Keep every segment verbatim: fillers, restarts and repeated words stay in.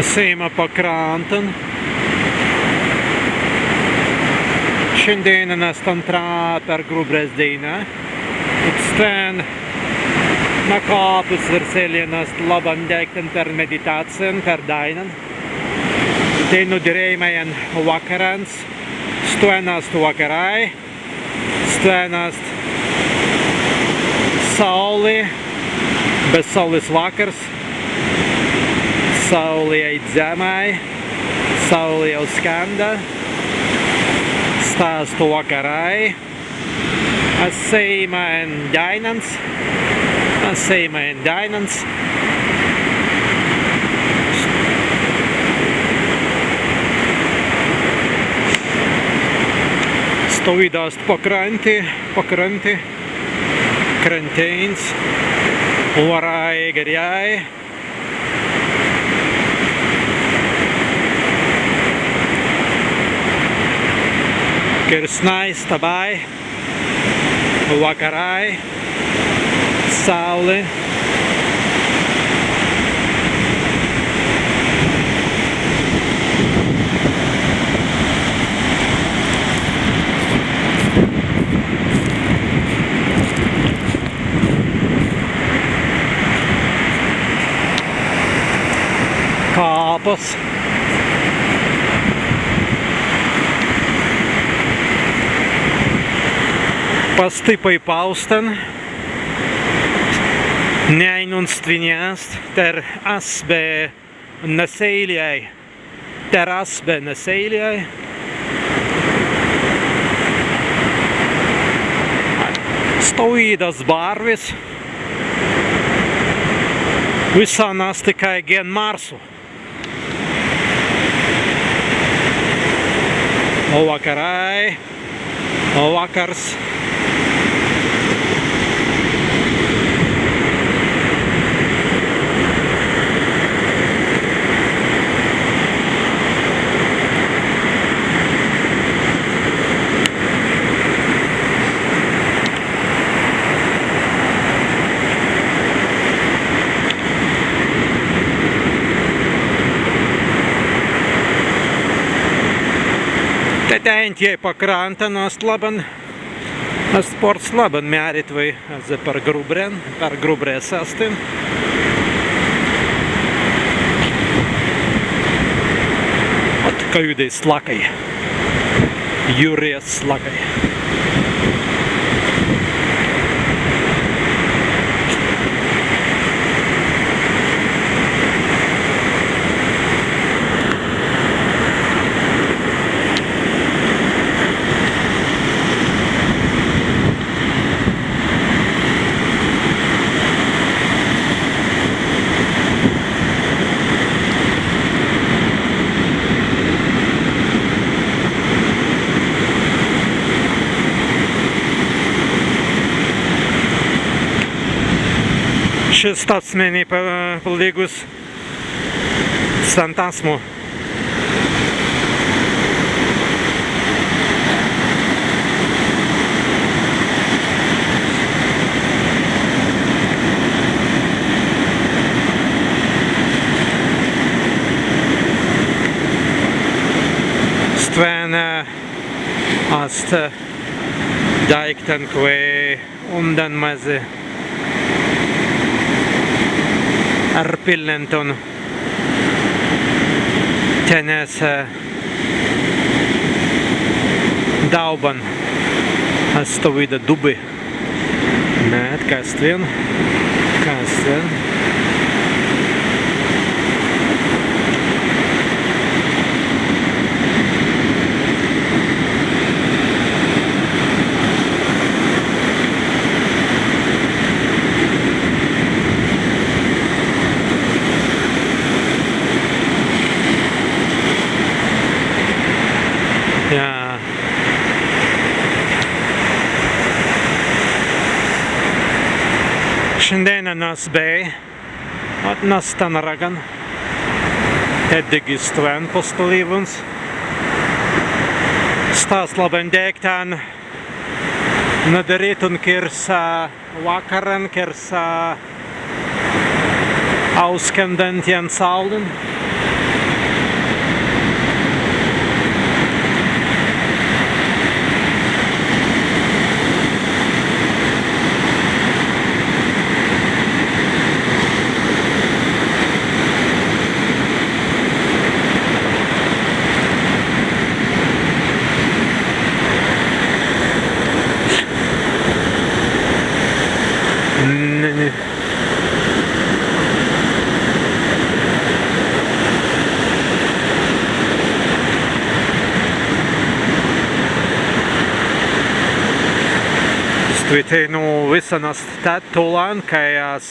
Sēima pa krantan. Šandēinan ast āntra Pergrubrjas dēina. Stwen na kāpis wirsaljan ast labban deīktan per meditācijan, per dāinan. Teinū dirēimai en wakkarans. Stwen ast wakkarai. Stwen ast sauli, be saulis wakkars. Sauli ēit zemmai, sauli jāu skānda. Sta ast wakkarai. As ēima en dāinans. As ēima en dāinans. Stawīda ast pakranti, pakranti. Kranteīns. Warāi garrjai. Kīrsnai, stabāi. Wakkarai. Sauli. Kāpas. Pastippai paustan. Ni ainuns stwen ast, tēr as be naseīlai. Tēr as be naseīlai. Stawīdas bārwis. Wissan ast kāigi en Marsu. Wakkarai. Wakkars. Tēt tēnti pa krantan ast labban, ast spārts labban mēritwei ezze Pergrubrjan, Pergrubrjas astin. Ot, kawīdai slakai. Jūrjas slakai. Šis stabs mennei pa-, palīgus stan asmu. Stwen ast dāiktan, kwēi undan mazzi erpilnintun tenesse dauban. Ast stawīda dubbi. Mēt, kas stwen, kas stwen. Jā. Šandēinan as bēi. Ot, na stan raggan. Tēt dīgi stwen pastalīwuns. Sta ast labban dāiktan nadirītun kīrsa wakkaran, kīrsa auskendantjan saūlin. Teinū wissan ast tēt tūlan, kāi as,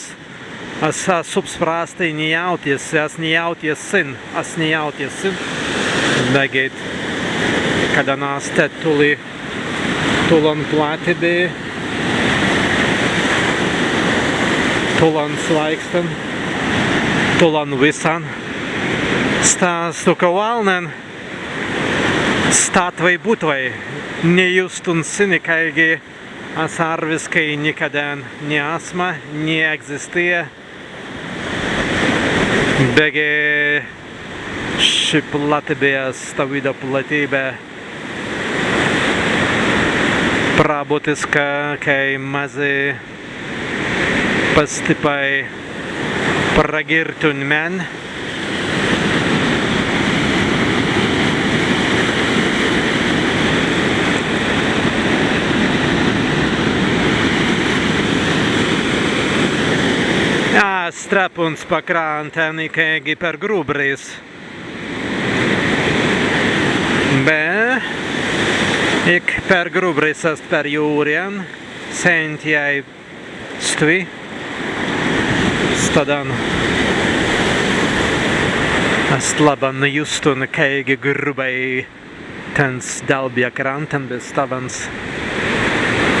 as, as subs prastai ni jāutjas, as ni jāutjas sin, as ni jāutjas sin. Beggi, kaddan ast tēt tūli, tūlan plattibbi, tūlan swāikstan, tūlan wissan, sta ast ukawalnan, stātwei būtwei, ni justun sinni, kāigi as arwiskai nikaddan ni asma, ni egzistija. Beggi ši plattibbi, stawīda plattibbi, prabūtiska, kāi mazzi pastippai pragirtun men. Ā, strēpuns pa krantan ikāigi Pergrubris. Be ik Pergrubris ast per jūrjan, sentjai stwi. Staddan ast labban justun, kāigi grubbai tāns dalbja krantan, be stawīds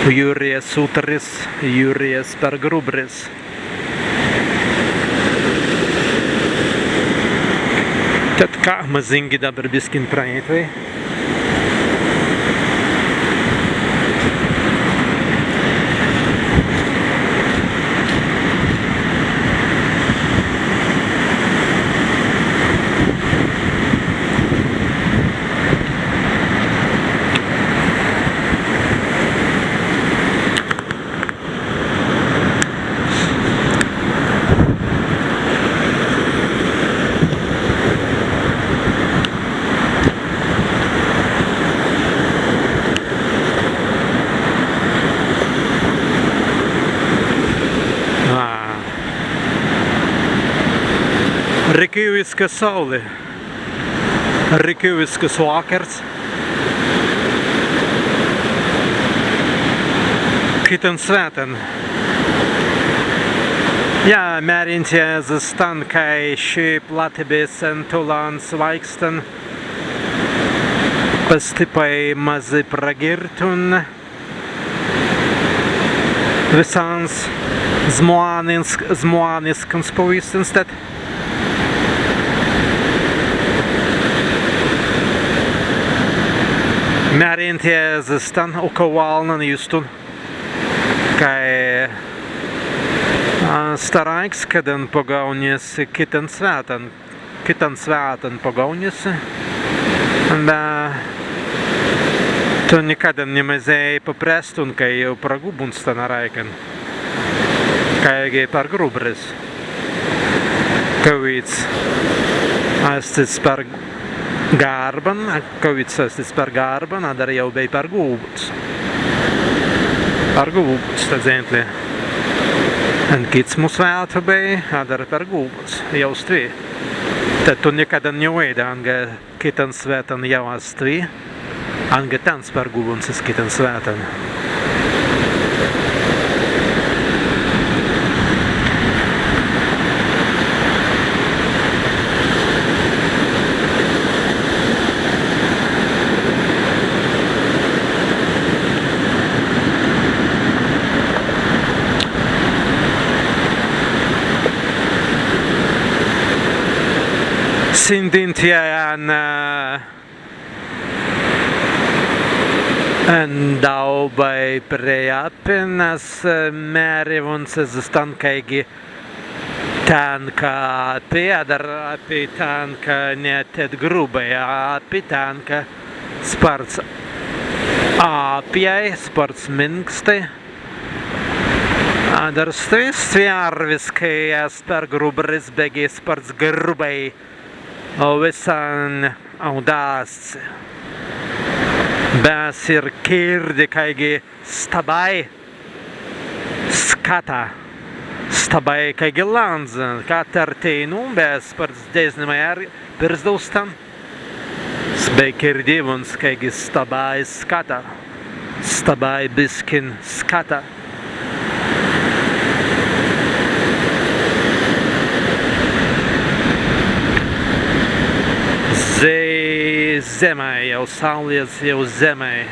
jūrjas utris, jūrjas Pergrubris. Tēt ka, mazīngi dabber biskin praēitwei. Ā. Rikīwiska sāuli. Rikīwisks wakkars. Kittan swētan. Jā, mērintjai ezze stan, kāi ši plattibbi sen tūlan swāikstan pastippai mazzi pragirtun. Wissans zmānisk-, zmāniskans pawīstins tēt. Mērintjai ezze stan, ukawalnan justun, kāi, ā, starāiks, kaddan pagaūnja si kittan swētan. Kittan swētan pagaūnja si. Be tū nikaddan ni mazēi paprestun, kāi jāu pragūbuns stan arāikan. Kāigi Pergrubris. Kawīds ast tīt per garban, kawīds ast tīt per garban, adder jāu bēi pergūbuns. Pergūbuns, sta zentli. En kitsmu swētu bēi, adder pergūbuns. Jāu stwi. Tēt tū nikaddan ni waīda, anga kittan swētan jāu ast stwi, anga tāns pergūbuns iz kittan swētan. Sindintjai en, ā, en dāubai prei appin, as, ā, mēriwuns ezze stan, kāigi tēnka appi, adder appi tēnka ni tēt grubbai, appi tēnka spārts appjai, spārts minkstai. Adder stwi, stwi arwiskai ast Pergrubris, beggi spārts grubbai wissan audāst. Be as īr kīrdi kāigi stabāi skata. Stabāi kāigi lāndza, kater teinū, be spārts deznimai ēr pirzdau stan. Bēi kīrdiwuns kāigi stabāi skata. Sta bēi biskin skata. Zē-, zemmai, jāu saūlis jāu zemmai.